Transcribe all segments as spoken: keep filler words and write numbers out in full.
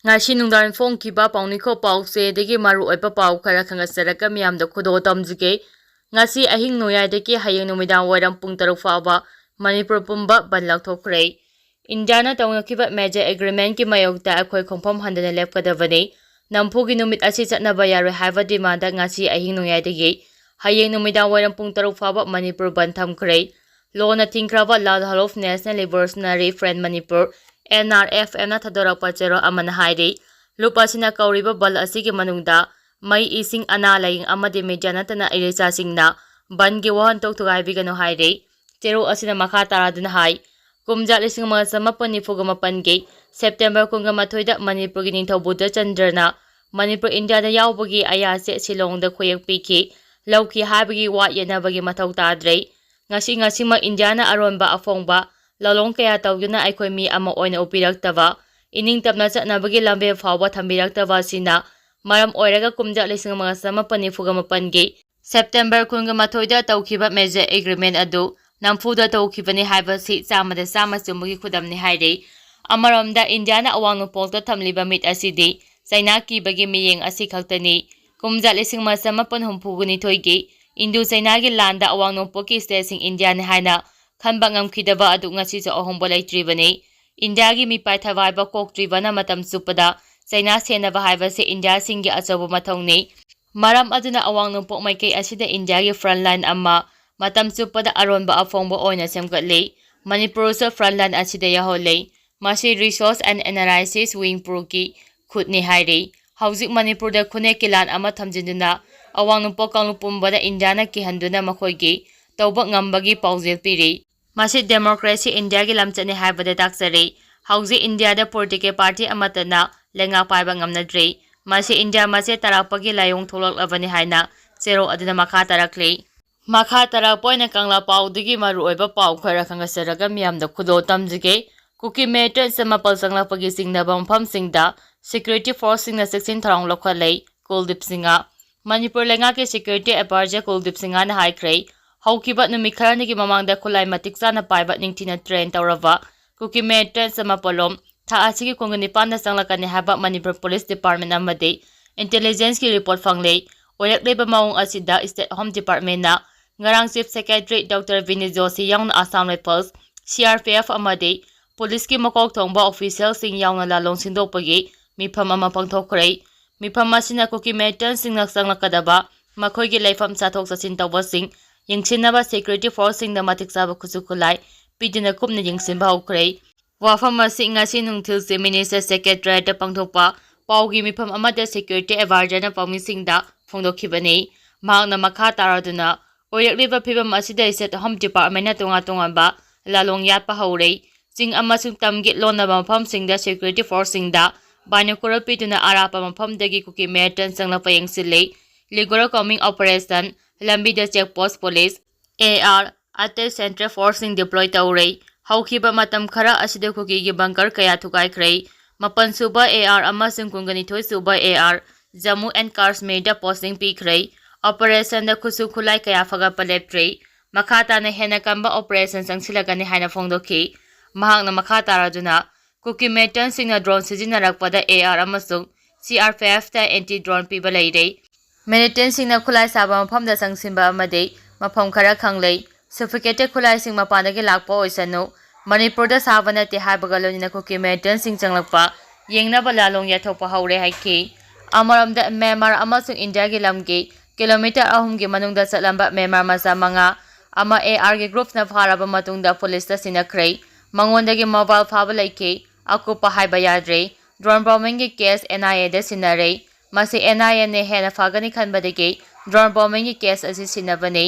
ꯉꯁꯤ ꯅꯨꯡꯗꯥꯡ ꯐꯣꯡꯈꯤꯕ ꯄꯥꯎꯅꯤꯈꯣ ꯄꯥꯎꯆꯦꯗꯒꯤ ꯃꯔꯨꯑꯣꯏꯕ ꯄꯥꯎ ꯈꯔ ꯈꯪꯒꯠꯆꯔꯒ ꯃꯤꯌꯥꯝꯗ ꯈꯨꯗꯣꯜ ꯇꯝꯖꯒꯦ꯫ ꯉꯁꯤ ꯑꯍꯤꯡ ꯅꯣꯡꯌꯥꯏꯗꯒꯤ ꯍꯌꯦꯡ ꯅꯨꯃꯤꯗꯥꯡ ꯋꯥꯏꯔꯝ ꯄꯨꯡ ꯇꯔꯨꯛ ꯐꯥꯎꯕ ꯃꯅꯤꯄꯨꯔ ꯄꯨꯝꯕ ꯕꯟ ꯂꯥꯎꯊꯣꯛꯈ꯭ꯔꯦ꯫ ꯏꯟꯗꯤꯌꯥꯅ ꯇꯧꯅꯈꯤꯕ ꯃꯦꯖꯔ ꯑꯦꯒ꯭ꯔꯤꯃꯦꯟꯒꯤ ꯃꯥꯌꯣꯛꯇ ꯑꯩꯈꯣꯏ ꯈꯣꯡꯐꯝ ꯍꯟꯗꯅ ꯂꯦꯞꯀꯗꯕꯅꯤ꯫ ꯅꯝꯐꯨꯒꯤ ꯅꯨꯃꯤꯠ ꯑꯁꯤ ꯆꯠꯅꯕ ꯌꯥꯔꯣꯏ ꯍꯥꯏꯕ ꯗꯤꯃꯥꯟꯗ ꯉꯁꯤ ꯑꯍꯤꯡ ꯅꯣꯡꯌꯥꯏꯗꯒꯤ ꯍꯌꯦꯡ ꯅꯨꯃꯤꯗꯥꯡ ꯋꯥꯏꯔꯝ ꯄꯨꯡ ꯇꯔꯨꯛ ꯐꯥꯎꯕ ꯃꯅꯤꯄꯨꯔ ꯕꯟ ꯊꯝꯈ꯭ꯔꯦ꯫ ꯂꯣꯟꯅ ꯊꯤꯡꯈ꯭ꯔꯕ Lal Half of National Revolutionary Front Manipur, N R F M ꯅ ꯊꯥꯗꯣꯔꯛꯄ ꯆꯦꯔꯣꯜ ꯑꯃꯅ ꯍꯥꯏꯔꯤ, ꯂꯨꯞ ꯑꯁꯤꯅ ꯀꯧꯔꯤꯕ ꯕꯟ ꯑꯁꯤꯒꯤ ꯃꯅꯨꯡꯗ ꯃꯩ, ꯏꯁꯤꯡ, ꯑꯅꯥ ꯂꯥꯏꯌꯦꯡ ꯑꯃꯗꯤ ꯃꯤꯗꯤꯌꯥ ꯅꯠꯇꯅ ꯏꯔꯩꯆꯥꯁꯤꯡꯅ ꯕꯟꯒꯤ ꯋꯥꯍꯟꯊꯣꯛ ꯊꯨꯒꯥꯏꯕꯤꯒꯅꯨ ꯍꯥꯏꯔꯤ꯫ ꯆꯦꯔꯣꯜ ꯑꯁꯤꯅ ꯃꯈꯥ ꯇꯥꯔꯗꯨꯅ ꯍꯥꯏ, ꯀꯨꯝꯖꯥ ꯂꯤꯁꯤꯡ ꯑꯃꯒ ꯆꯃꯥꯄꯟ ꯅꯤꯐꯨꯒ ꯃꯥꯄꯟꯒꯤ ꯁꯦꯞꯇꯦꯝꯕꯔ ꯀꯨꯟꯒ ꯃꯥꯊꯣꯏꯗ ꯃꯅꯤꯄꯨꯔꯒꯤ ꯅꯤꯡꯊꯧ ꯕꯨꯙꯆꯟꯗ꯭ꯔꯅ ꯃꯅꯤꯄꯨꯔ ꯏꯟꯗꯤꯌꯥꯗ ꯌꯥꯎꯕꯒꯤ ꯑꯌꯥꯁꯦ ꯁꯤꯂꯣꯡꯗ ꯈꯨꯌꯦꯛ ꯄꯤꯈꯤ, ꯂꯧꯈꯤ ꯍꯥꯏꯕꯒꯤ ꯋꯥ ꯌꯦꯠꯅꯕꯒꯤ ꯃꯊꯧ ꯇꯥꯗ꯭ꯔꯦ꯫ ꯉꯁꯤ ꯉꯁꯤꯃꯛ ꯏꯟꯗꯤꯌꯥꯅ ꯑꯔꯣꯟꯕ ꯑꯐꯣꯡꯕ ꯂꯥꯂꯣꯡ ꯀꯌꯥ ꯇꯧꯗꯨꯅ ꯑꯩꯈꯣꯏ ꯃꯤ ꯑꯃ ꯑꯣꯏꯅ ꯎꯕꯤꯔꯛꯇꯕ, ꯏꯅꯤꯡ ꯇꯝꯅ ꯆꯠꯅꯕꯒꯤ ꯂꯝꯕꯦꯜ ꯐꯥꯎꯕ ꯊꯝꯕꯤꯔꯛꯇꯕ ꯑꯁꯤꯅ ꯃꯔꯝ ꯑꯣꯏꯔꯒ ꯀꯨꯝꯖꯥ ꯂꯤꯁꯤꯡ ꯑꯃꯒ ꯆꯃꯥꯄꯟ ꯅꯤꯐꯨꯒ ꯃꯥꯄꯟꯒꯤ ꯁꯦꯞꯇꯦꯝꯕꯔ ꯀꯨꯟꯒ ꯃꯥꯊꯣꯏꯗ ꯇꯧꯈꯤꯕ ꯃꯦꯖꯔ ꯑꯦꯒ꯭ꯔꯤꯃꯦꯟ ꯑꯗꯨ ꯅꯝꯐꯨꯗ ꯇꯧꯈꯤꯕꯅꯤ ꯍꯥꯏꯕꯁꯤ ꯆꯥꯝꯃꯗ ꯆꯥꯝꯃ ꯆꯨꯝꯕꯒꯤ ꯈꯨꯗꯝꯅꯤ ꯍꯥꯏꯔꯤ꯫ ꯑꯃꯔꯣꯝꯗ ꯏꯟꯗꯤꯌꯥꯅ ꯑꯋꯥꯡ ꯅꯣꯡꯄꯣꯛꯇ ꯊꯝꯂꯤꯕ ꯃꯤꯠ ꯑꯁꯤꯗꯤ ꯆꯩꯅꯥ ꯀꯤꯕꯒꯤ ꯃꯤꯠꯌꯦꯡ ꯑꯁꯤ ꯈꯛꯇꯅꯤ꯫ ꯀꯨꯝꯖꯥ ꯂꯤꯁꯤꯡ ꯑꯃ ꯆꯃꯥꯄꯟ ꯍꯨꯝꯐꯨꯒ ꯅꯤꯊꯣꯏꯒꯤ ꯏꯟꯗꯣ ꯆꯩꯅꯥꯒꯤ ꯂꯥꯟꯗ ꯑꯋꯥꯡ ꯅꯣꯡꯄꯣꯛꯀꯤ ꯁ꯭ꯇꯦꯠꯁꯤꯡ ꯏꯟꯗꯤꯌꯥꯅꯤ ꯍꯥꯏꯅ ꯈꯟꯕ ꯉꯝꯈꯤꯗꯕ ꯑꯗꯨ ꯉꯁꯤꯁꯨ ꯑꯍꯣꯡꯕ ꯂꯩꯇ꯭ꯔꯤꯕꯅꯤ꯫ ꯏꯟꯗꯤꯌꯥꯒꯤ ꯃꯤꯄꯥꯏ ꯊꯋꯥꯏꯕ ꯀꯣꯛꯇ꯭ꯔꯤꯕꯅ ꯃꯇꯝ ꯆꯨꯞꯄꯗ ꯆꯩꯅꯥ ꯁꯦꯟꯅꯕ ꯍꯥꯏꯕꯁꯤ ꯏꯟꯗꯤꯌꯥꯁꯤꯡꯒꯤ ꯑꯆꯧꯕ ꯃꯊꯧꯅꯤ꯫ ꯃꯔꯝ ꯑꯗꯨꯅ ꯑꯋꯥꯡ ꯅꯣꯡꯄꯣꯛ ꯃꯥꯏꯀꯩ ꯑꯁꯤꯗ ꯏꯟꯗꯤꯌꯥꯒꯤ front line ꯑꯃ ꯃꯇꯝ ꯆꯨꯞꯄꯗ ꯑꯔꯣꯟꯕ ꯑꯐꯣꯡꯕ ꯑꯣꯏꯅ ꯁꯦꯝꯒꯠꯂꯤ꯫ ꯃꯅꯤꯄꯨꯔꯁꯨ front line ꯑꯁꯤꯗ ꯌꯥꯎꯍꯜꯂꯤ꯫ ꯃꯁꯤ Research and Analysis Wing ꯄꯨꯔꯨꯀꯤ ꯈꯨꯠꯅꯤ ꯍꯥꯏꯔꯤ꯫ ꯍꯧꯖꯤꯛ ꯃꯅꯤꯄꯨꯔꯗ ꯈꯨꯟꯅꯦꯛꯀꯤ ꯂꯥꯟ ꯑꯃ ꯊꯝꯖꯤꯟꯗꯨꯅ ꯑꯋꯥꯡ ꯅꯣꯡꯄꯣꯛ ꯀꯥꯡꯂꯨꯞ ꯄꯨꯝꯕꯗ ꯏꯟꯗꯤꯌꯥꯅ ꯀꯤꯍꯟꯗꯨꯅ ꯃꯈꯣꯏꯒꯤ ꯇꯧꯕ ꯉꯝꯕꯒꯤ ꯄꯥꯎꯖꯦꯜ ꯄꯤꯔꯤ꯫ ꯃꯁꯤ democracy ꯏꯟꯗꯤꯌꯥꯒꯤ ꯂꯝꯆꯠꯅꯤ ꯍꯥꯏꯕꯗ ꯇꯥꯛꯆꯔꯤ꯫ ꯍꯧꯖꯤꯛ ꯏꯟꯗꯤꯌꯥꯗ political party ꯑꯃꯠꯇꯅ ꯂꯩꯉꯥꯛ ꯄꯥꯏꯕ ꯉꯝꯅꯗ꯭ꯔꯤ꯫ ꯃꯁꯤ ꯏꯟꯗꯤꯌꯥ ꯃꯆꯦꯠ ꯇꯥꯔꯛꯄꯒꯤ ꯂꯥꯏꯑꯣꯡ ꯊꯣꯛꯂꯛꯂꯕꯅꯤ ꯍꯥꯏꯅ ꯆꯦꯔꯣꯜ ꯑꯗꯨꯅ ꯃꯈꯥ ꯇꯥꯔꯛꯂꯤ꯫ ꯃꯈꯥ ꯇꯥꯔꯛꯄ ꯑꯣꯏꯅ ꯀꯪꯂꯥ ꯄꯥꯎꯗꯒꯤ ꯃꯔꯨꯑꯣꯏꯕ ꯄꯥꯎ ꯈꯔ ꯈꯪꯒꯠꯆꯔꯒ ꯃꯤꯌꯥꯝꯗ ꯈꯨꯗꯣꯜ ꯇꯝꯖꯒꯦ꯫ ꯀꯨꯀꯤ militant ꯃꯥꯄꯜ ꯆꯪꯂꯛꯄꯒꯤ ꯆꯤꯡꯅꯕ ꯃꯐꯝꯁꯤꯡꯗ security forceꯁꯤꯡꯅ ꯆꯦꯛꯁꯤꯟ ꯊꯧꯔꯥꯡ ꯂꯧꯈꯠꯂꯦ꯫ ꯀꯨꯜꯗꯤꯞ ꯁꯤꯡꯍ꯫ ꯃꯅꯤꯄꯨꯔ ꯂꯩꯉꯥꯛꯀꯤ security advisor ꯀꯨꯜꯗꯤꯞ ꯁꯤꯡꯍꯅ ꯍꯥꯏꯈ꯭ꯔꯦ, ꯍꯧꯈꯤꯕ ꯅꯨꯃꯤꯠ ꯈꯔꯅꯤꯒꯤ ꯃꯃꯥꯡꯗ ꯈꯨꯠꯂꯥꯏ ꯃꯇꯤꯛ ꯆꯥꯅ ꯄꯥꯏꯕ ꯅꯤꯡꯊꯤꯅ train ꯇꯧꯔꯕ ꯀꯨꯀꯤ militant ꯃꯥꯄꯜꯂꯣꯝ ꯊꯥ ꯑꯁꯤꯒꯤ ꯀꯨꯟꯒ ꯅꯤꯄꯥꯟꯗ ꯆꯪꯂꯛꯀꯅꯤ ꯍꯥꯏꯕ ꯃꯅꯤꯄꯨꯔ ꯄꯨꯂꯤꯁ ꯗꯤꯄꯥꯔꯠꯃꯦꯟ ꯑꯃꯗꯤ ꯏꯟꯇꯦꯂꯤꯖꯦꯟꯁꯀꯤ ꯔꯤꯄꯣꯔꯠ ꯐꯪꯂꯦ꯫ ꯑꯣꯏꯔꯛꯂꯤꯕ ꯃꯑꯣꯡ ꯑꯁꯤꯗ ꯁ꯭ꯇꯦꯠ ꯍꯣꯝ ꯗꯤꯄꯥꯔꯠꯃꯦꯟꯅ ꯉꯔꯥꯡ ꯆꯤꯐ ꯁꯦꯀ꯭ꯔꯦꯇꯔꯤ ꯗꯣꯛꯇꯔ ꯕꯤꯅꯤꯠ ꯖꯣꯁꯤ ꯌꯥꯎꯅ ꯑꯁꯥꯝ ꯔꯥꯏꯐꯜꯁ, ꯁꯤ ꯑꯥꯔ ꯄꯤ ꯑꯦꯐ ꯑꯃꯗꯤ ꯄꯨꯂꯤꯁꯀꯤ ꯃꯀꯣꯛ ꯊꯣꯡꯕ ꯑꯣꯐꯤꯁꯤꯌꯦꯜꯁꯤꯡ ꯌꯥꯎꯅ ꯂꯥꯂꯣꯡ ꯁꯤꯟꯗꯣꯛꯄꯒꯤ ꯃꯤꯐꯝ ꯑꯃ ꯄꯥꯡꯊꯣꯛꯈ꯭ꯔꯦ꯫ ꯃꯤꯐꯝ ꯑꯁꯤꯅ ꯀꯨꯀꯤ ꯃꯤꯂꯤꯇꯦꯟꯠꯁꯤꯡꯅ ꯆꯪꯂꯛꯀꯗꯕ ꯃꯈꯣꯏꯒꯤ ꯂꯩꯐꯝ ꯆꯠꯊꯣꯛ ꯆꯠꯁꯤꯟ ꯇꯧꯕꯁꯤꯡ ꯌꯦꯡꯁꯤꯟꯅꯕ ꯁꯦꯀ꯭ꯌꯨꯔꯤꯇꯤ ꯐꯣꯔꯁꯁꯤꯡꯗ ꯃꯇꯤꯛ ꯆꯥꯕ ꯈꯨꯠꯁꯨ ꯈꯨꯠꯂꯥꯏ ꯄꯤꯗꯨꯅ ꯀꯨꯞꯅ ꯌꯦꯡꯁꯤꯟꯕ ꯍꯧꯈ꯭ꯔꯦ꯫ ꯋꯥꯐꯝ ꯑꯁꯤ ꯉꯁꯤ ꯅꯨꯡꯊꯤꯜ ꯆꯤꯐ ꯃꯤꯅꯤꯁꯇꯔ ꯁꯦꯀ꯭ꯔꯦꯇꯔꯤꯌꯦꯠꯇ ꯄꯥꯡꯊꯣꯛꯄ ꯄꯥꯎꯒꯤ ꯃꯤꯐꯝ ꯑꯃꯗ ꯁꯦꯀ꯭ꯌꯨꯔꯤꯇꯤ ꯑꯦꯗꯚꯥꯏꯖꯔꯅ ꯄꯥꯎꯃꯤꯁꯤꯡꯗ ꯐꯣꯡꯗꯣꯛꯈꯤꯕꯅꯤ꯫ ꯃꯍꯥꯛꯅ ꯃꯈꯥ ꯇꯥꯔꯗꯨꯅ, ꯑꯣꯏꯔꯛꯂꯤꯕ ꯐꯤꯕꯝ ꯑꯁꯤꯗ ꯁ꯭ꯇꯦꯠ ꯍꯣꯝ ꯗꯤꯄꯥꯔꯠꯃꯦꯟꯅ ꯇꯣꯉꯥꯟ ꯇꯣꯉꯥꯟꯕ ꯂꯥꯂꯣꯡ ꯌꯥꯠꯄ ꯍꯧꯔꯦ꯫ ꯆꯤꯡ ꯑꯃꯁꯨꯡ ꯇꯝꯒꯤ ꯂꯣꯟꯅꯕ ꯃꯐꯝꯁꯤꯡꯗ ꯁꯦꯀ꯭ꯌꯨꯔꯤꯇꯤ ꯐꯣꯔꯁꯁꯤꯡꯗ ꯕꯥꯏꯅꯣꯀꯨꯂꯔ ꯄꯤꯗꯨꯅ ꯑꯔꯥꯞꯄ ꯃꯐꯝꯗꯒꯤ ꯀꯨꯀꯤ ꯃꯤꯂꯤꯇꯦꯟꯠ ꯆꯪꯂꯛꯄ ꯌꯦꯡꯁꯤꯜꯂꯤ꯫ ꯂꯤꯒꯣꯔ ꯀꯣꯝꯕꯤꯡ ꯑꯣꯄꯔꯦꯁꯟ, ꯂꯝꯕꯤꯗ check post police, A R, ꯑꯇꯩ ꯁꯦꯟꯇ꯭ꯔꯦꯜ ꯐꯣꯔꯁꯁꯤꯡ ꯗꯤꯄ꯭ꯂꯣꯏ ꯇꯧꯔꯦ꯫ ꯍꯧꯈꯤꯕ ꯃꯇꯝ ꯈꯔ ꯑꯁꯤꯗ ꯀꯨꯀꯤꯒꯤ ꯕꯪꯀꯔ ꯀꯌꯥ ꯊꯨꯒꯥꯏꯈ꯭ꯔꯦ꯫ ꯃꯥꯄꯟ ꯁꯨꯕ ꯑꯦ ꯑꯥꯔ ꯑꯃꯁꯨꯡ ꯀꯨꯟꯒ ꯅꯤꯊꯣꯏ ꯁꯨꯕ ꯑꯦ ꯑꯥꯔ ꯖꯝꯃꯨ ꯑꯦꯟ ꯀꯥꯁꯃꯤꯔꯗ ꯄꯣꯁꯇꯤꯡ ꯄꯤꯈ꯭ꯔꯦ꯫ ꯑꯣꯄꯔꯦꯁꯟꯗ ꯈꯨꯠꯁꯨ ꯈꯨꯠꯂꯥꯏ ꯀꯌꯥ ꯐꯒꯠꯄ ꯂꯦꯞꯇ꯭ꯔꯤ꯫ ꯃꯈꯥ ꯇꯥꯅ ꯍꯦꯟꯅ ꯀꯟꯕ ꯑꯣꯄꯔꯦꯁꯟ ꯆꯪꯁꯤꯜꯂꯛꯀꯅꯤ ꯍꯥꯏꯅ ꯐꯣꯡꯗꯣꯛꯈꯤ꯫ ꯃꯍꯥꯛꯅ ꯃꯈꯥ ꯇꯥꯔꯗꯨꯅ, ꯀꯨꯀꯤ ꯃꯤꯂꯤꯇꯦꯟꯠꯁꯤꯡꯅ ꯗ꯭ꯔꯣꯟ ꯁꯤꯖꯤꯟꯅꯔꯛꯄꯗ ꯑꯦ ꯑꯥꯔ ꯑꯃꯁꯨꯡ ꯁꯤ ꯑꯥꯔ ꯄꯤ ꯑꯦꯐꯇ ꯑꯦꯟꯇꯤ ꯗ꯭ꯔꯣꯟ ꯄꯤꯕ ꯂꯩꯔꯦ꯫ ꯃꯤꯂꯤꯇꯦꯟꯠꯁꯤꯡꯅ ꯈꯨꯠꯂꯥꯏ ꯁꯥꯕ ꯃꯐꯝꯗ ꯆꯪꯁꯤꯟꯕ ꯑꯃꯗꯤ ꯃꯐꯝ ꯈꯔ ꯈꯪꯂꯩ꯫ ꯁꯣꯐꯤꯁꯇꯤꯀꯦꯇꯦꯗ ꯈꯨꯠꯂꯥꯏꯁꯤꯡ ꯃꯄꯥꯟꯗꯒꯤ ꯂꯥꯛꯄ ꯑꯣꯏꯁꯅꯨ, ꯃꯅꯤꯄꯨꯔꯗ ꯁꯥꯕ ꯅꯠꯇꯦ ꯍꯥꯏꯕꯒ ꯂꯣꯏꯅꯅ ꯀꯨꯀꯤ ꯃꯤꯂꯤꯇꯦꯟꯠꯁꯤꯡ ꯆꯪꯂꯛꯄ ꯌꯦꯡꯅꯕ ꯂꯥꯂꯣꯡ ꯌꯥꯠꯊꯣꯛꯄ ꯍꯧꯔꯦ ꯍꯥꯏꯈꯤ꯫ ꯑꯃꯔꯣꯝꯗ, ꯃ꯭ꯌꯥꯟꯃꯥꯔ ꯑꯃꯁꯨꯡ ꯏꯟꯗꯤꯌꯥꯒꯤ ꯂꯝꯒꯤ ꯀꯤꯂꯣꯃꯤꯇꯔ ꯑꯍꯨꯝꯒꯤ ꯃꯅꯨꯡꯗ ꯆꯠꯂꯝꯕ ꯃ꯭ꯌꯥꯟꯃꯥꯔ ꯃꯆꯥ ꯃꯉꯥ ꯑꯃ ꯑꯦ ꯑꯥꯔꯒꯤ ꯒ꯭ꯔꯨꯞꯅ ꯐꯥꯔꯕ ꯃꯇꯨꯡꯗ ꯄꯨꯂꯤꯁꯇ ꯁꯤꯟꯅꯈ꯭ꯔꯦ꯫ ꯃꯉꯣꯟꯗꯒꯤ ꯃꯣꯕꯥꯏꯜ ꯐꯥꯕ ꯂꯩꯈꯤ꯫ ꯑꯀꯨꯞꯄ ꯍꯥꯏꯕ ꯌꯥꯗ꯭ꯔꯦ꯫ ꯗ꯭ꯔꯣꯟ ꯕꯣꯝꯕꯤꯡꯒꯤ ꯀꯦꯁ ꯑꯦꯟ ꯑꯥꯏ ꯑꯦꯗ ꯁꯤꯟꯅꯔꯦ꯫ ꯃꯁꯤ ꯑꯦꯟ ꯑꯥꯏ ꯑꯦꯅ ꯍꯦꯟꯅ ꯐꯒꯅꯤ ꯈꯟꯕꯗꯒꯤ ꯗ꯭ꯔꯣꯟ ꯕꯣꯝꯕꯤꯡꯒꯤ ꯀꯦꯁ ꯑꯁꯤ ꯁꯤꯟꯅꯕꯅꯤ꯫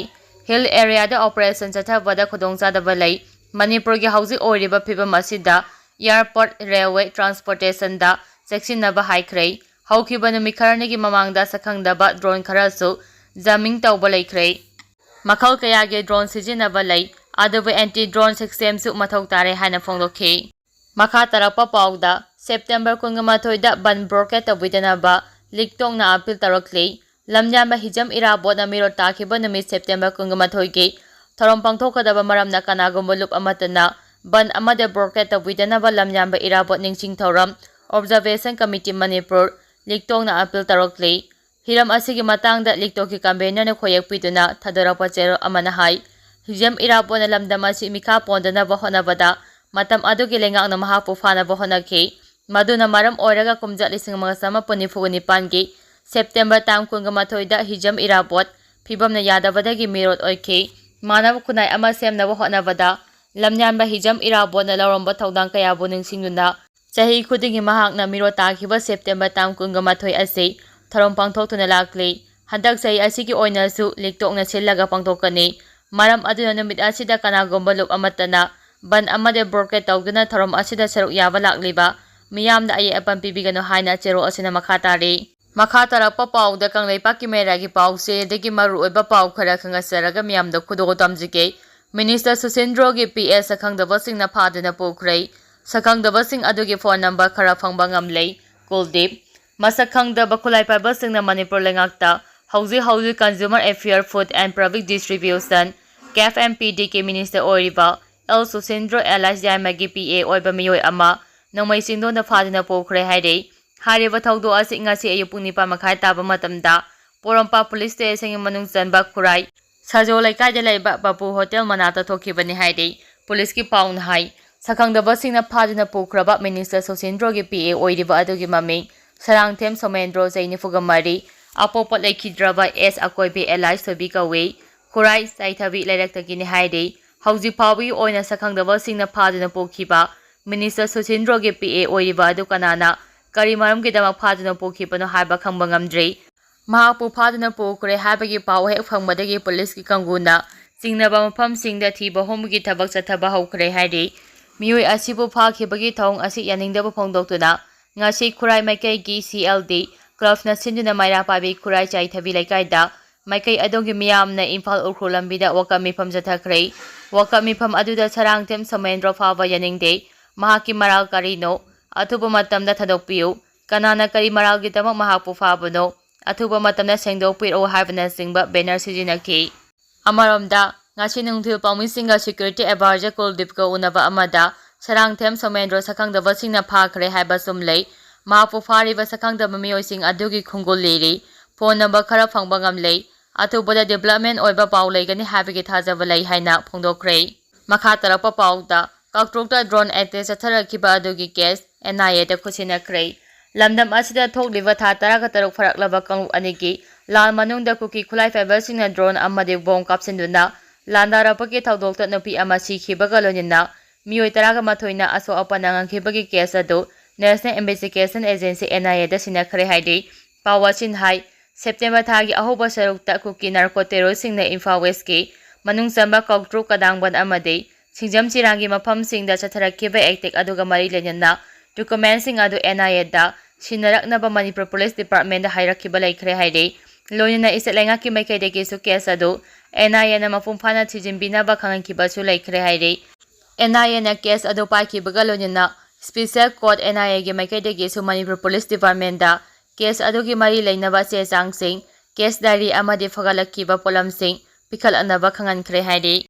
ꯍꯤꯜ ꯑꯦꯔꯤꯌꯥꯗ ꯑꯣꯄꯔꯦꯁꯟ ꯆꯠꯊꯕꯗ ꯈꯨꯗꯣꯡꯆꯥꯗꯕ ꯂꯩ꯫ ꯃꯅꯤꯄꯨꯔꯒꯤ ꯍꯧꯖꯤꯛ ꯑꯣꯏꯔꯤꯕ ꯐꯤꯕꯝ ꯑꯁꯤꯗ ꯑꯦꯌꯥꯔꯄꯣꯔꯠ, ꯔꯦꯜꯋꯦ, ꯇ꯭ꯔꯥꯟꯁꯄꯣꯔꯇꯦꯁꯟꯗ ꯆꯦꯛꯁꯤꯟꯅꯕ ꯍꯥꯏꯈ꯭ꯔꯦ꯫ ꯍꯧꯈꯤꯕ ꯅꯨꯃꯤꯠ ꯈꯔꯅꯤꯒꯤ ꯃꯃꯥꯡꯗ ꯁꯛꯈꯪꯗꯕ ꯗ꯭ꯔꯣꯟ ꯈꯔꯁꯨ ꯖꯥꯃꯤꯡ ꯇꯧꯕ ꯂꯩꯈ꯭ꯔꯦ꯫ ꯃꯈꯜ ꯀꯌꯥꯒꯤ ꯗ꯭ꯔꯣꯟ ꯁꯤꯖꯤꯟꯅꯕ ꯂꯩ, ꯑꯗꯨꯕꯨ ꯑꯦꯟꯇꯤ ꯗ꯭ꯔꯣꯟ ꯁꯤꯁꯇꯦꯝꯁꯨ ꯃꯊꯧ ꯇꯥꯔꯦ ꯍꯥꯏꯅ ꯐꯣꯡꯗꯣꯛꯈꯤ꯫ ꯃꯈꯥ ꯇꯥꯔꯛꯄ ꯄꯥꯎꯗ, ꯁꯦꯞꯇꯦꯝꯕꯔ ꯀꯨꯟꯒ ꯃꯥꯊꯣꯏꯗ ꯕꯟ ꯕ꯭ꯂꯣꯀꯦꯠ ꯇꯧꯕꯤꯗꯅꯕ ꯂꯤꯛ ꯇꯣꯡꯅ ꯑꯄꯤꯜ ꯇꯧꯔꯛꯂꯤ꯫ ꯂꯝꯌꯥꯟꯕ ꯍꯤꯖꯝ ꯏꯔꯥꯕꯣꯠꯅ ꯃꯤꯔꯣꯜ ꯇꯥꯈꯤꯕ ꯅꯨꯃꯤꯠ ꯁꯦꯞꯇꯦꯝꯕꯔ ꯀꯨꯟꯒ ꯃꯥꯊꯣꯏꯒꯤ ꯊꯧꯔꯝ ꯄꯥꯡꯊꯣꯛꯀꯗꯕ ꯃꯔꯝꯅ ꯀꯅꯥꯒꯨꯝꯕ ꯂꯨꯞ ꯑꯃꯠꯇꯅ ꯕꯟ ꯑꯃꯗꯤ ꯕꯣꯔꯀꯦꯠ ꯇꯧꯕꯤꯗꯅꯕ ꯂꯝꯌꯥꯟꯕ ꯏꯔꯥꯕꯣꯠ ꯅꯤꯡꯁꯤꯡ ꯊꯧꯔꯝ ꯑꯣꯕꯖꯥꯔꯕꯦꯁꯟ ꯀꯃꯤꯇꯤ ꯃꯅꯤꯄꯨꯔ ꯂꯤꯛꯇꯣꯡꯅ ꯑꯄꯤꯜ ꯇꯧꯔꯛꯂꯤ꯫ ꯍꯤꯔꯝ ꯑꯁꯤꯒꯤ ꯃꯇꯥꯡꯗ ꯂꯤꯛꯇꯣꯛꯀꯤ ꯀꯟꯚꯦꯅꯔꯅ ꯈꯣꯌꯦꯛ ꯄꯤꯗꯨꯅ ꯊꯥꯗꯣꯔꯛꯄ ꯆꯦꯔꯣꯜ ꯑꯃꯅ ꯍꯥꯏ, ꯍꯤꯖꯝ ꯏꯔꯥꯕꯣꯠꯅ ꯂꯝꯗꯝ ꯑꯁꯤ ꯃꯤꯈꯥ ꯄꯣꯟꯗꯅꯕ ꯍꯣꯠꯅꯕꯗ ꯃꯇꯝ ꯑꯗꯨꯒꯤ ꯂꯩꯉꯥꯛꯅ ꯃꯍꯥꯛꯄꯨ ꯐꯥꯅꯕ ꯍꯣꯠꯅꯈꯤ꯫ ꯃꯗꯨꯅ ꯃꯔꯝ ꯑꯣꯏꯔꯒ ꯀꯨꯝꯖꯥ ꯂꯤꯁꯤꯡ ꯑꯃꯒ ꯆꯃꯥꯄꯟ ꯅꯤꯐꯨ ꯅꯤꯄꯥꯟꯒꯤ ꯁꯦꯞꯇꯦꯝꯕꯔ ꯇꯥꯡ ꯀꯨꯟꯒ ꯃꯥꯊꯣꯏꯗ ꯍꯤꯖꯝ ꯏꯔꯥꯕꯣꯠ ꯐꯤꯕꯝꯅ ꯌꯥꯗꯕꯗꯒꯤ ꯃꯤꯔꯣꯠ ꯑꯣꯏꯈꯤ꯫ ꯃꯥꯟꯅꯕ ꯈꯨꯟꯅꯥꯏ ꯑꯃ ꯁꯦꯝꯅꯕ ꯍꯣꯠꯅꯕꯗ ꯂꯝꯌꯥꯟꯕ ꯍꯤꯖꯝ ꯏꯔꯥꯕꯣꯠꯅ ꯂꯧꯔꯝꯕ ꯊꯧꯗꯥꯡ ꯀꯌꯥꯕꯨ ꯅꯤꯡꯁꯤꯡꯗꯨꯅ ꯆꯍꯤ ꯈꯨꯗꯤꯡꯒꯤ ꯃꯍꯥꯛꯅ ꯃꯤꯔꯣꯠ ꯇꯥꯈꯤꯕ ꯁꯦꯞꯇꯦꯝꯕꯔ ꯇꯥꯡ ꯀꯨꯟꯒ ꯃꯥꯊꯣꯏ ꯑꯁꯤ ꯊꯧꯔꯝ ꯄꯥꯡꯊꯣꯛꯇꯨꯅ ꯂꯥꯛꯂꯤ꯫ ꯍꯟꯗꯛ ꯆꯍꯤ ꯑꯁꯤꯒꯤ ꯑꯣꯏꯅꯁꯨ ꯂꯤꯛꯇꯣꯛꯅ ꯁꯤꯜꯂꯒ ꯄꯥꯡꯊꯣꯛꯀꯅꯤ꯫ ꯃꯔꯝ ꯑꯗꯨꯅ ꯅꯨꯃꯤꯠ ꯑꯁꯤꯗ ꯀꯅꯥꯒꯨꯝꯕ ꯂꯨꯞ ꯑꯃꯠꯇꯅ ꯕꯟ ꯑꯃꯗꯤ ꯕꯣꯔꯀꯦꯠ ꯇꯧꯗꯨꯅ ꯊꯧꯔꯝ ꯑꯁꯤꯗ ꯁꯔꯨꯛ ꯌꯥꯕ ꯂꯥꯛꯂꯤꯕ ꯃꯤꯌꯥꯝꯗ ꯑꯌꯦꯠ ꯑꯄꯟ ꯄꯤꯕꯤꯒꯅꯨ ꯍꯥꯏꯅ ꯆꯦꯔꯣꯜ ꯑꯁꯤꯅ ꯃꯈꯥ ꯇꯥꯔꯤ꯫ ꯃꯈꯥ ꯇꯥꯔꯛꯄ ꯄꯥꯎꯗ ꯀꯪꯂꯩꯄꯥꯛꯀꯤ ꯃꯦꯔꯥꯒꯤ ꯄꯥꯎꯆꯦꯗꯒꯤ ꯃꯔꯨꯑꯣꯏꯕ ꯄꯥꯎ ꯈꯔ ꯈꯪꯍꯟꯖꯔꯒ ꯃꯤꯌꯥꯝꯗ ꯈꯨꯗꯣꯜ ꯇꯝꯖꯒꯦ꯫ ꯃꯤꯅꯤꯁꯇꯔ ꯁꯨꯁꯤꯟꯗ꯭ꯔꯣꯒꯤ ꯄꯤ ꯑꯦ ꯁꯛꯈꯪꯗꯕꯁꯤꯡꯅ ꯐꯥꯗꯨꯅ ꯄꯨꯈ꯭ꯔꯦ꯫ ꯁꯛꯈꯪꯗꯕꯁꯤꯡ ꯑꯗꯨꯒꯤ ꯐꯣꯟ ꯅꯝꯕꯔ ꯈꯔ ꯐꯪꯕ ꯉꯝꯂꯦ꯫ ꯀꯨꯜꯗꯤꯞ꯫ ꯃꯁꯛ ꯈꯪꯗꯕ ꯈꯨꯠꯂꯥꯏ ꯄꯥꯏꯕꯁꯤꯡꯅ ꯃꯅꯤꯄꯨꯔ ꯂꯩꯉꯥꯛꯇ ꯍꯧꯖꯤꯛ ꯍꯧꯖꯤꯛ Consumer Affair, Food and Public Distribution, CAF and P D ꯀꯤ ꯃꯤꯅꯤꯁꯇꯔ ꯑꯣꯏꯔꯤꯕ ꯑꯦꯜ ꯁꯨꯁꯤꯟꯗ꯭ꯔꯣ alias ꯌꯥꯏꯃꯒꯤ ꯄꯤ ꯑꯦ ꯑꯣꯏꯕ ꯃꯤꯑꯣꯏ ꯑꯃ ꯅꯣꯡꯃꯩ ꯆꯤꯡꯗꯣꯟꯗ ꯐꯥꯗꯨꯅ ꯄꯨꯈ꯭ꯔꯦ ꯍꯥꯏꯔꯤ꯫ ꯍꯥꯏꯔꯤꯕ ꯊꯧꯗꯣꯛ ꯑꯁꯤ ꯉꯁꯤ ꯑꯌꯨꯛ ꯄꯨꯡ ꯅꯤꯄꯥꯟ ꯃꯈꯥꯏ ꯇꯥꯕ ꯃꯇꯝꯗ ꯄꯣꯔꯣꯝꯄꯥꯠ ꯄꯨꯂꯤꯁ ꯁ꯭ꯇꯦꯁꯟꯒꯤ ꯃꯅꯨꯡ ꯆꯟꯕ ꯈꯨꯔꯥꯏ ꯁꯥꯖꯣ ꯂꯩꯀꯥꯏꯗ ꯂꯩꯕ ꯕꯥꯄꯨ ꯍꯣꯇꯦꯜ ꯃꯅꯥꯛꯇ ꯊꯣꯛꯈꯤꯕꯅꯤ ꯍꯥꯏꯔꯤ꯫ ꯄꯨꯂꯤꯁꯀꯤ ꯄꯥꯎꯅ ꯍꯥꯏ, ꯁꯛꯈꯪꯗꯕꯁꯤꯡꯅ ꯐꯥꯗꯨꯅ ꯄꯨꯈ꯭ꯔꯕ ꯃꯤꯅꯤꯁꯇꯔ ꯁꯨꯁꯤꯟꯗ꯭ꯔꯣꯒꯤ ꯄꯤ ꯑꯦ ꯑꯣꯏꯔꯤꯕ ꯑꯗꯨꯒꯤ ꯃꯃꯤꯡ ꯁꯔꯥꯡꯊꯦꯝ ꯁꯣꯃꯦꯟꯗ꯭ꯔꯣ, ꯆꯍꯤ ꯅꯤꯐꯨꯒ ꯃꯔꯤ, ꯑꯄꯣꯛꯄ ꯂꯩꯈꯤꯗ꯭ꯔꯕ ꯑꯦꯁ ꯑꯀꯣꯏꯕꯤ alias ꯊꯣꯏꯕꯤ ꯀꯧꯏ꯫ ꯈꯨꯔꯥꯏ ꯆꯥꯏꯊꯕꯤ ꯂꯩꯔꯛꯇꯒꯤꯅꯤ ꯍꯥꯏꯔꯤ꯫ ꯍꯧꯖꯤꯛ ꯐꯥꯎꯕꯒꯤ ꯑꯣꯏꯅ ꯁꯛꯈꯪꯗꯕꯁꯤꯡꯅ ꯐꯥꯗꯨꯅ ꯄꯨꯈꯤꯕ ꯃꯤꯅꯤꯁꯇꯔ ꯁꯨꯁꯤꯟꯗ꯭ꯔꯣꯒꯤ ꯄꯤ ꯑꯦ ꯑꯣꯏꯔꯤꯕ ꯑꯗꯨ ꯀꯅꯥꯅ ꯀꯔꯤ ꯃꯔꯝꯒꯤꯗꯃꯛ ꯐꯥꯗꯨꯅ ꯄꯨꯈꯤꯕꯅꯣ ꯍꯥꯏꯕ ꯈꯪꯕ ꯉꯝꯗ꯭ꯔꯤ꯫ ꯃꯍꯥꯛꯄꯨ ꯐꯥꯗꯨꯅ ꯄꯨꯈ꯭ꯔꯦ ꯍꯥꯏꯕꯒꯤ ꯄꯥꯎ ꯍꯦꯛ ꯐꯪꯕꯗꯒꯤ ꯄꯨꯂꯤꯁꯀꯤ ꯀꯥꯡꯕꯨꯅ ꯆꯤꯡꯅꯕ ꯃꯐꯝꯁꯤꯡꯗ ꯊꯤꯕ ꯍꯨꯝꯕꯒꯤ ꯊꯕꯛ ꯆꯠꯊꯕ ꯍꯧꯈ꯭ꯔꯦ ꯍꯥꯏꯔꯤ꯫ ꯃꯤꯑꯣꯏ ꯑꯁꯤꯕꯨ ꯐꯥꯈꯤꯕꯒꯤ ꯊꯧꯑꯣꯡ ꯑꯁꯤ ꯌꯥꯅꯤꯡꯗꯕ ꯐꯣꯡꯗꯣꯛꯇꯨꯅ ꯉꯁꯤ ꯈꯨꯔꯥꯏ ꯃꯥꯏꯀꯩꯒꯤ ꯁꯤ ꯑꯦꯜ ꯗꯤ ꯀ꯭ꯂꯕꯅ ꯁꯤꯟꯗꯨꯅ ꯃꯩꯔꯥ ꯄꯥꯏꯕꯤ ꯈꯨꯔꯥꯏ ꯆꯥꯏꯊꯕꯤ ꯂꯩꯀꯥꯏꯗ ꯃꯥꯏꯀꯩ ꯑꯗꯣꯝꯒꯤ ꯃꯤꯌꯥꯝꯅ ꯏꯝꯐꯥꯜ ꯎꯈ꯭ꯔꯨꯜ ꯂꯝꯕꯤꯗ ꯋꯥꯀꯠ ꯃꯤꯐꯝ ꯆꯠꯊꯈ꯭ꯔꯦ꯫ ꯋꯥꯀꯠ ꯃꯤꯐꯝ ꯑꯗꯨꯗ ꯁꯔꯥꯡꯊꯦꯝ ꯁꯣꯃꯦꯟꯗ꯭ꯔꯣ ꯐꯥꯕ ꯌꯥꯅꯤꯡꯗꯦ, ꯃꯍꯥꯛꯀꯤ ꯃꯔꯥꯜ ꯀꯔꯤꯅꯣ? ꯑꯊꯨꯕ ꯃꯇꯝꯗ ꯊꯥꯗꯣꯛꯄꯤꯌꯨ꯫ ꯀꯅꯥꯅ ꯀꯔꯤ ꯃꯔꯥꯜꯒꯤꯗꯃꯛ ꯃꯍꯥꯛꯄꯨ ꯐꯥꯕꯅꯣ? ꯑꯊꯨꯕ ꯃꯇꯝꯗ ꯁꯦꯡꯗꯣꯛꯄꯤꯔꯛꯎ ꯍꯥꯏꯕꯅꯆꯤꯡꯕ ꯕꯦꯅꯔ ꯁꯤꯖꯤꯟꯅꯈꯤ꯫ ꯑꯃꯔꯣꯝꯗ, ꯉꯁꯤ ꯅꯨꯡꯊꯤꯜ ꯄꯥꯎꯃꯤꯁꯤꯡꯒ security advisor ꯀꯨꯜꯗꯤꯞꯀ ꯎꯅꯕ ꯑꯃꯗ ꯁꯔꯥꯡꯊꯦꯝ ꯁꯣꯃꯦꯟꯗ꯭ꯔꯣ ꯁꯛꯈꯪꯗꯕꯁꯤꯡꯅ ꯐꯥꯈ꯭ꯔꯦ ꯍꯥꯏꯕ ꯆꯨꯝꯂꯩ꯫ ꯃꯍꯥꯛꯄꯨ ꯐꯥꯔꯤꯕ ꯁꯛꯈꯪꯗꯕ ꯃꯤꯑꯣꯏꯁꯤꯡ ꯑꯗꯨꯒꯤ ꯈꯣꯡꯒꯨꯜ ꯂꯤꯔꯤ꯫ ꯐꯣꯟ ꯅꯝꯕꯔ ꯈꯔ ꯐꯪꯕ ꯉꯝꯂꯦ꯫ ꯑꯊꯨꯕꯗ development ꯑꯣꯏꯕ ꯄꯥꯎ ꯂꯩꯒꯅꯤ ꯍꯥꯏꯕꯒꯤ ꯊꯥꯖꯕ ꯂꯩ ꯍꯥꯏꯅ ꯐꯣꯡꯗꯣꯛꯈ꯭ꯔꯦ꯫ ꯃꯈꯥ ꯇꯥꯔꯛꯄ ꯄꯥꯎꯗ, ꯀꯥꯡꯇ꯭ꯔꯨꯛꯇ drone attack ꯆꯠꯊꯔꯛꯈꯤꯕ ꯑꯗꯨꯒꯤ case N I A ꯗ ꯈꯨꯠꯁꯤꯟꯅꯈ꯭ꯔꯦ꯫ ꯂꯝꯗꯝ ꯑꯁꯤꯗ ꯊꯣꯛꯂꯤꯕ ꯊꯥ ꯇꯔꯥꯒ ꯇꯔꯨꯛ ꯐꯥꯔꯛꯂꯕ ꯀꯥꯡꯂꯨꯞ ꯑꯅꯤꯒꯤ ꯂꯥꯟ ꯃꯅꯨꯡꯗ ꯀꯨꯀꯤ ꯈꯨꯠꯂꯥꯏ ꯄꯥꯏꯕꯁꯤꯡꯅ drone ꯑꯃꯗꯤ bomb ꯀꯥꯞꯁꯤꯟꯗꯨꯅ ꯂꯥꯟꯗꯥꯔꯛꯄꯒꯤ ꯊꯧꯗꯣꯛꯇ ꯅꯨꯄꯤ ꯑꯃ ꯁꯤꯈꯤꯕꯒ ꯂꯣꯏꯅꯅ ꯃꯤꯑꯣꯏ ꯇꯔꯥꯒ ꯃꯥꯊꯣꯏꯅ ꯑꯁꯣꯛ ꯑꯄꯟ ꯅꯪꯍꯟꯈꯤꯕꯒꯤ case ꯑꯗꯨ National Investigation Agency N I A ꯗ ꯁꯤꯟꯅꯈ꯭ꯔꯦ ꯍꯥꯏꯔꯤ꯫ ꯄꯥꯎ ꯑꯁꯤꯅ ꯍꯥꯏ, September ꯊꯥꯒꯤ ꯑꯍꯧꯕ ꯁꯔꯨꯛꯇ ꯀꯨꯀꯤ narco terroristꯁꯤꯡꯅ ꯏꯝꯐꯥꯜ Westꯀꯤ ꯃꯅꯨꯡ ꯆꯟꯕ ꯀꯥꯎꯇ꯭ꯔꯨꯛ, ꯀꯗꯥꯡꯕꯟ ꯑꯃꯗꯤ ꯁꯤꯡꯖꯝ ꯆꯤꯔꯥꯡꯒꯤ ꯃꯐꯝꯁꯤꯡꯗ ꯆꯠꯊꯔꯛꯈꯤꯕ attack ꯑꯗꯨꯒ ꯃꯔꯤ ꯂꯩꯅꯅ documentꯁꯤꯡ ꯑꯗꯨ N I A the ꯁꯤꯟꯅꯔꯛꯅꯕ Manipur Police Departmentꯗ ꯍꯥꯏꯔꯛꯈꯤꯕ ꯂꯩꯈ꯭ꯔꯦ ꯍꯥꯏꯔꯤ꯫ ꯂꯣꯏꯅꯅ ꯏꯁꯠ ꯂꯩꯉꯥꯛꯀꯤ ꯃꯥꯏꯀꯩꯗꯒꯤꯁꯨ case ꯑꯗꯨ N I Aꯅ ꯃꯄꯨꯡ ꯐꯥꯅ ꯊꯤꯖꯤꯟꯕꯤꯅꯕ ꯈꯪꯍꯟꯈꯤꯕꯁꯨ ꯂꯩꯈ꯭ꯔꯦ ꯍꯥꯏꯔꯤ꯫ N I Aꯅ case ꯑꯗꯨ ꯄꯥꯏꯈꯤꯕꯒ ꯂꯣꯏꯅꯅ Special Court N I Aꯒꯤ ꯃꯥꯏꯀꯩꯗꯒꯤꯁꯨ Manipur Police Departmentꯗ case ꯑꯗꯨꯒꯤ ꯃꯔꯤ ꯂꯩꯅꯕ ꯆꯦ ꯆꯥꯡꯁꯤꯡ, case diary ꯑꯃꯗꯤ ꯐꯒꯠꯂꯛꯈꯤꯕ ꯄꯣꯠꯂꯝꯁꯤꯡ ꯄꯤꯈꯠꯂꯛꯅꯕ ꯈꯪꯍꯟꯈ꯭ꯔꯦ ꯍꯥꯏꯔꯤ꯫